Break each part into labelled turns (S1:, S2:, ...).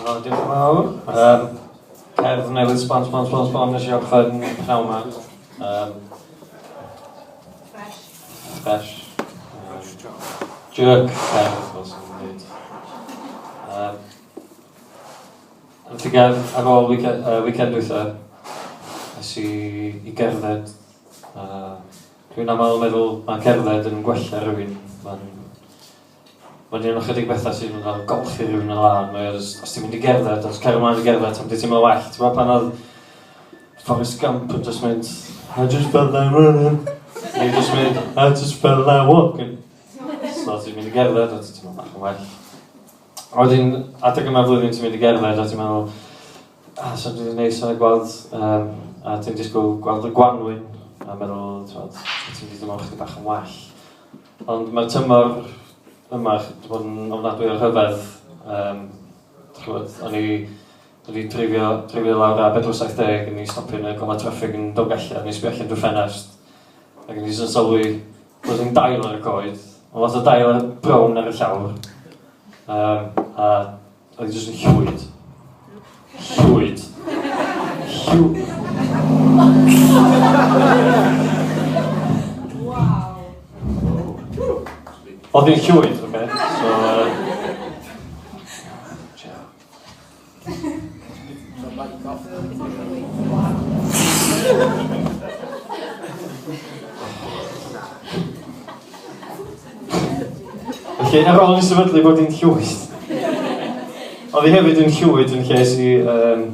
S1: Helo, diolch yn fawr. Um, cerdd newydd sbon, sbon, sbon, sbon, nes i orffen pnawn yma. Um,
S2: Fresh.
S1: Fresh. Um, jerk cerdd, fel sy'n dweud. Um, Nath i gerdd ar ôl weekend, weekend dwytha, es i i gerdded. Uh, dwi'n aml yn meddwl mae cerdded yn gwella rhywun. Mae'n Mae'n un o chydig bethau sy'n fel golchi rhywun yn lân. Mae o jyst, os ti'n mynd i gerdded, os cario mlaen i gerdded, ti'n teimlo well. Ti'n gwybod pan oedd Forrest Gump yn just mynd, I just felt like running. Neu just mynd, I just felt like walking. So ti'n mynd i gerdded, a ti'n teimlo bach yn well. A wedyn, adeg yma flwyddyn ti'n mynd i gerdded, a ti'n meddwl, ah, so dwi'n neis o'n gweld, um, a ti'n disgwyl gweld y gwanwyn, a meddwl, ti'n ti'n mynd i deimlo chydig bach yn well. Ond mae'r tymor yma wedi bod yn ofnadwy o rhyfedd. Um, chybod, o'n i wedi dreifio, dreifio lawr a 470 yn i stopio yn y golau traffig yn Dolgellau, o'n i sbio allan drwy ffenest, ac o'n i jyst yn sylwi bod yn dail ar y coed, ond lot o dail brown ar y llawr. Um, a oedd jyst yn llwyd. Llwyd. Llwyd. Oedd hi'n llwyd, oce? Okay? So, Felly, ar ôl i sefydlu bod hi'n llwyd, oedd hi hefyd yn llwyd yn lle es i um,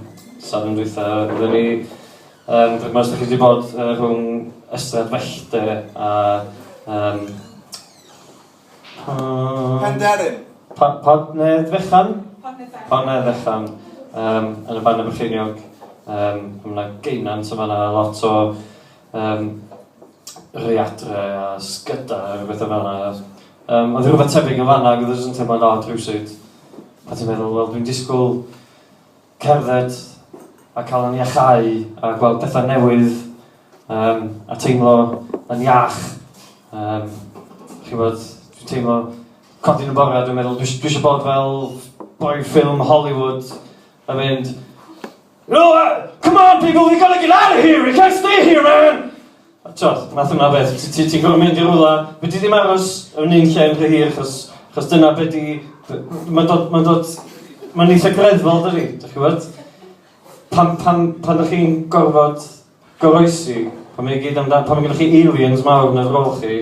S1: Sadwrn dwytha, oedden ni, um, dwi'n meddwl os ydych chi wedi bod uh, rhwng Ystrad Fellde a um,
S3: Penderyn.
S1: Podnedd Fechan? Podnedd Fechan. Um, yn y Banner Brycheiniog. Um, mae yna geunant yma yna lot o um, rhaeadre a sgyda a rhywbeth fel yna. Um, oedd rhywbeth tebyg yn fanna, ac oedd e jyst yn teimlo'n od rhywsut. A ti'n meddwl, wel, dwi'n disgwyl cerdded a cael yn iachau a gweld pethau newydd um, a teimlo yn iach. Um, chi'n bod, dwi'n teimlo codi yn y bore, dwi'n meddwl, dwi, dwi eisiau bod fel boi ffilm Hollywood a mynd, No, come on people, we gotta get out of here, we can't stay here man! A t'od, math yna o beth, ti'n ti, ti gorfod mynd i rwla, fedri ddim aros yn un lle yn rhy hir, achos, achos dyna be di, mae'n dod, mae'n dod, mae'n eitha greddfol, dydi, dych chi'n gwybod? Pan, pan, pan ydych chi'n gorfod goroesi, pan mae gyd amdan, pan mae gennych chi aliens mawr yn yr ôl chi,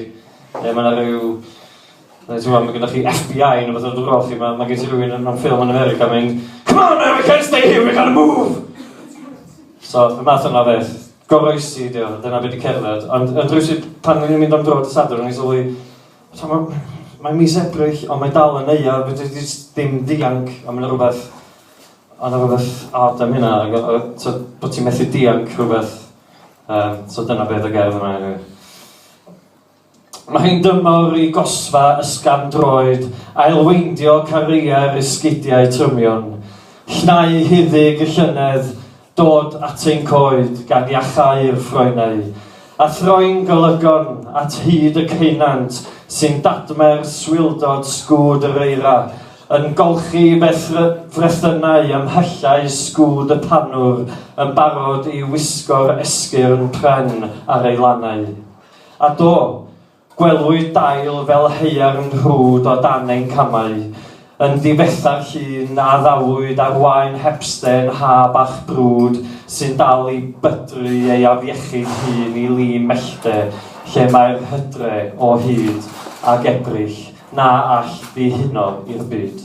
S1: neu mae yna rhyw, neu ti'n gwybod, mae gennych chi FBI neu beth yn yr ôl chi, mae, mae gen ti rhywun mewn ffilm yn America mynd, Come on man, we can't stay here, we gotta move! So, y math yna o beth. Goroesi 'di o, dyna be 'di cerdded. Ond, ond rywsut, pan o'n i'n mynd am dro dy Sadwrn, o'n i'n sylwi, so mae, mae mis Ebrill, ond mae dal yn aeaf, fedri di jyst ddim dianc, a mae 'na rhywbeth, o' 'na rhywbeth od am hynna, ac o- o- t'od, bod ti'n methu dianc rhywbeth. Um, so dyna be oedd y gerdd yma anyway. Mae hi'n dymor i gosfa ysgafn droed, ailweindio careiau'r esgidiau trymion, llnau huddug y llynedd, dod at ein coed gan iachau'r ffroenau, a throi'n golygon at hyd y ceunant sy'n dadmer swildod sgwd yr eira, yn golchi frethynnau ym mhyllau sgwd y pannwr, yn barod i wisgo'r esgyrn pren ar ei lannau. A do, gwelwyd dail fel haearn rhwd o dan ein camau, yn difetha'r llun a addawyd ar waen hepsten ha bach brwd sy'n dal i bydru ei afiechyd hun i lin mellte lle mae'r hydre o hyd ag Ebrill na all ddihuno i'r byd.